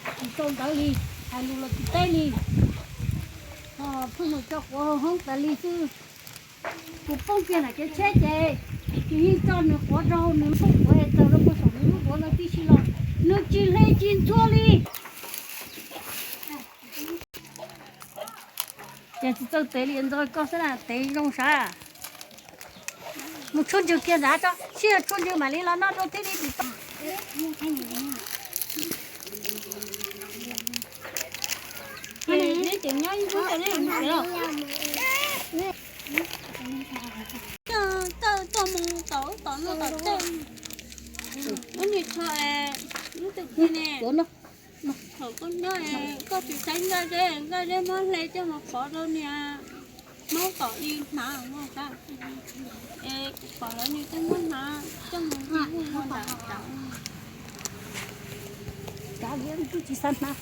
Tsis tau ntawd li, hais lus los tsis teb li. Pheej mus tso quav hauv hoob tas li xwb. Kuv poob kiag nram kev tsheb ces, nws yeej tso nws quav rau hauv nws lub quav es txog rau puag saum nws lub quav no tib si los, nws tsis hle tsis ntxhua li. Ces tsis txawj tev li, ntxo koj xwb na tev zoo sav. Mus tshuaj ntswg kiag nrad tso, sib tshuaj ntswg mam li los noj rau thiaj li tsis tau. Neb ces nyob ib hnub rau neb mus tsev los. Tuaj mus tom ub tom no tom tej, lub niag tsho es lub twg kiag ne. Thaum koj nyob es koj tsis saib Nkaj Zeb, Nkaj Zeb muab hle coj mus pov rau niag Hmoob tom i hnav, es kuv pom lawv niag coj muab hnav coj mus ua nram tsav. Tsav li twb tsis xav hnav.